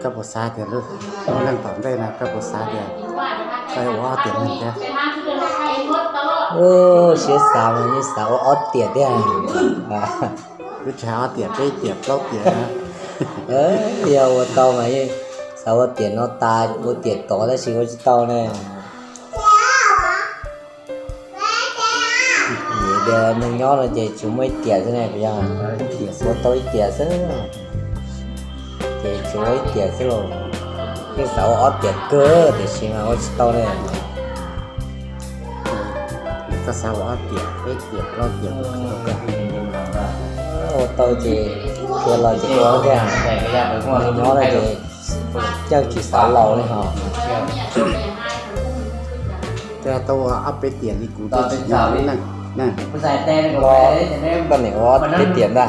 Koj puas xav tias lub neej tom ntej no koj puas xav tias koj yuav ua ob tiam neeg thiab? Siab xav mas yeej xav ua ob tiam thiab. Twb tsis hais ob tiam, peb tiam plaub tiam na. Yog ua tau mas yeej xav ua tiam no tas ua tiam tod tab sis ua tsis tau ne. Vim tias neeg nyob no ces tsuas muaj ib tiam xwb ne, puas yog? Ua tau ib tiam xwb, ces tsuas muaj ib tiam xwb los. Yeej xav ua ob tiam kawg tiam sis mas ua tsis tau ne. Koj xav ua ob tiam, peb tiam, plaub tiam, ua tau ces tsuas los ces ua thiab. Neeg nyob no ces yeej tsis xav laus li ho. Tau ua ob peb tiam li kuv twb tsis yog lub neej. Koj niam ua ob peb tiam ntag.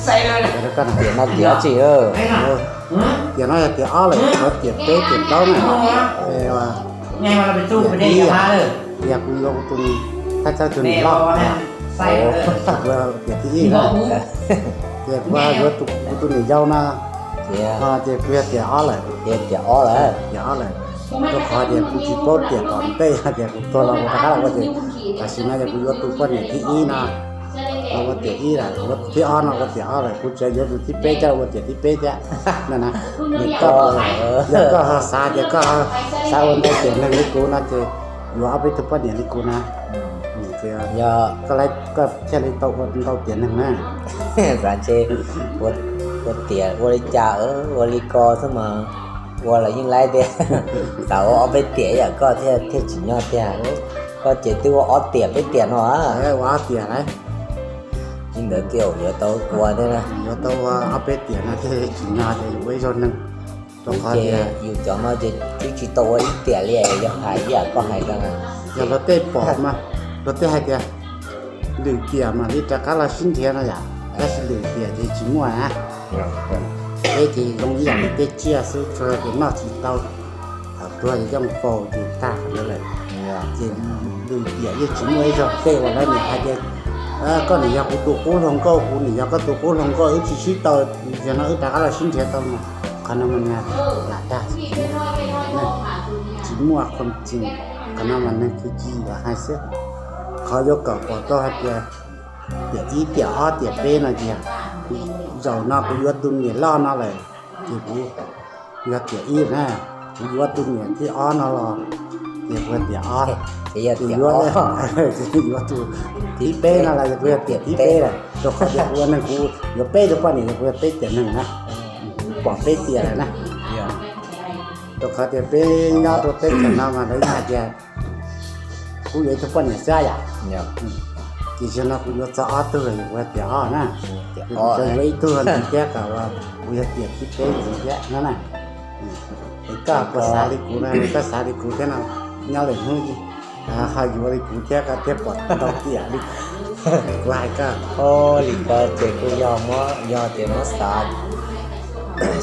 Tiam no tiam dab tsi? Tiam no yog tiam ob lawm, tiam peb tiam plaub na. Tiam ib, yog kuv yuav kuv tus, thaj chaw tus niam loj, tiam thib ib na. Ces kuv yuav kuv tus niam yau no, ces kuv yog tiam ob lawm. Tiam ob lawm, tiam ob lawm. Rau qhov tias kuv tsis paub tiam tom ntej hais tias kuv tuag los kuv rov qab los ua ces, tam sim no yog kuv yuav tus poj niam thib ib no los ua tiam ib lawm, thib ob no ua tiam ob lawm, kuv tseem yuav tus thib peb coj ua tiam thib peb thiab. Yog koj xav tias koj xav ua ntau tiam neeg li kuv no ces yuav ob peb tug poj niam li kuv na. Yog koj, koj thiaj li tau ua ntau tiam neeg na. Xav ntshe ua tiam ua li cas, ua li ko xwb mas, ua los yeej laib tiag. Xav ua ob peb tiam yam koj thiaj tsim nyog tiag. Koj ces twb ua ob tiam peb tiam no. Ua ob tiam lawm. Li ntawd ces yuav tau ua thiab na. Yuav tau ua ob peb tiam no thiaj tsim nyog tias yus ua ib zaug neeg. Rau qhov tias yus cov no ces twb tsis tau ua ib tiam li, yog hais ib yam koj hais ko na. Yog luag tej pom mas luag tej hais tias lwm tiam mam li rov qab los sib nrhiav no yom, tab sis lwm tiam ces tsis muaj na. Peb ces zoo ib yam li tej tsiaj xwb, tsuas yog tias noj tsis tau, thaum tuag ces coj mus faus ces tag lawm. Ces lwm tiam yeej tsis muaj ib zaug tej uas lawv niam hais tias koj niam yog kuv tus qub hluas nkauj, kuv niam yog koj tus qub hluas nkauj, wb tsis sib tau, yog no wb rov qab los sib nrhiav tau mas qhov no mas lam dag tsis muaj qhov tseeb, qhov no mas neeg kwv tij los hais xwb. Qhov yuav kom pom tau hais tias tiam ib tiam ob tiam peb no ces zaum no kuv yuav tus niam loj no lawm ces kuv yog tiam ib na, kuv yuav tus niam thib ob no los ces kuv yog tiam ob, ces yuav tus thib peb no los kuv yog tiam thib peb lawm, rau qhov tias kuv ua neeg kuv yuav peb tug poj niam, kuv yog peb tiam neeg na, kuv pom peb tiam lawm na. Rau qhov tias peb nyob rau teb chaws no mas lawv hais tias kuv yuav ib tug poj niam xwb yom. Ces zaum no kuv yuav txog ob tug lawm, kuv yog tiam ob na. Kuv yuav ib tug ntxiv thiab kom kuv yog tiam thib peb ntxiv thiab no na. Es koj puas xav li kuv na, koj xav li kuv thiab no, nyob lwm hnub ho yuav li kuv thiab, koj thiaj pom ntau tiam li kuv hais koj. Li ko ces kuj yog muab, yog tias muab xav,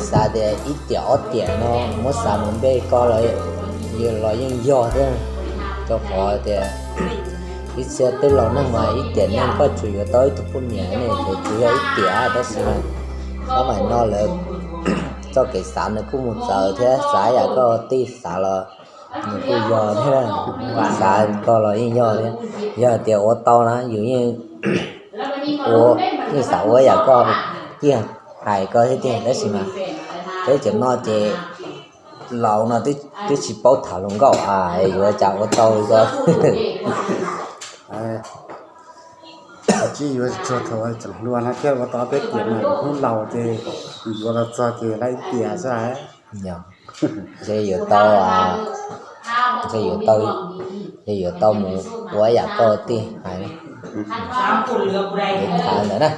xav tias ib tiam ob tiam no muab xav mus npe ko los, los yeej yog thiab. Rau qhov tias ib txhia twb laus neeg mas ib tiam neeg koj tsuas yuav tau ib tug poj niam ne, ces tsuas yog ib tiam, tab sis mas ob mam no lawv txoj kev xav nws kuj mus txawv thiab, xav yam koj tij xav los nws kuj yog thiab, xav ko los yeej yog thiab. Yog tias ua tau na yus yeej ua, yeej xav ua yam koj tij hais ko thiab tiag, tab sis mas teb chaws no ces laus no twb tsis paub tham hluas nkauj, yuav cas ua tau li ko. Tsis yuav tsuag thaum tseem hluas no thiaj ua tau peb tiam no, hnub laus ces yuav los txog ces lawv ib tiam xwb. Ntshe yuav tau, ntshe yuav tau, ntshe yuav tau mus ua yam koj tij hais, yuav tham ntawd na.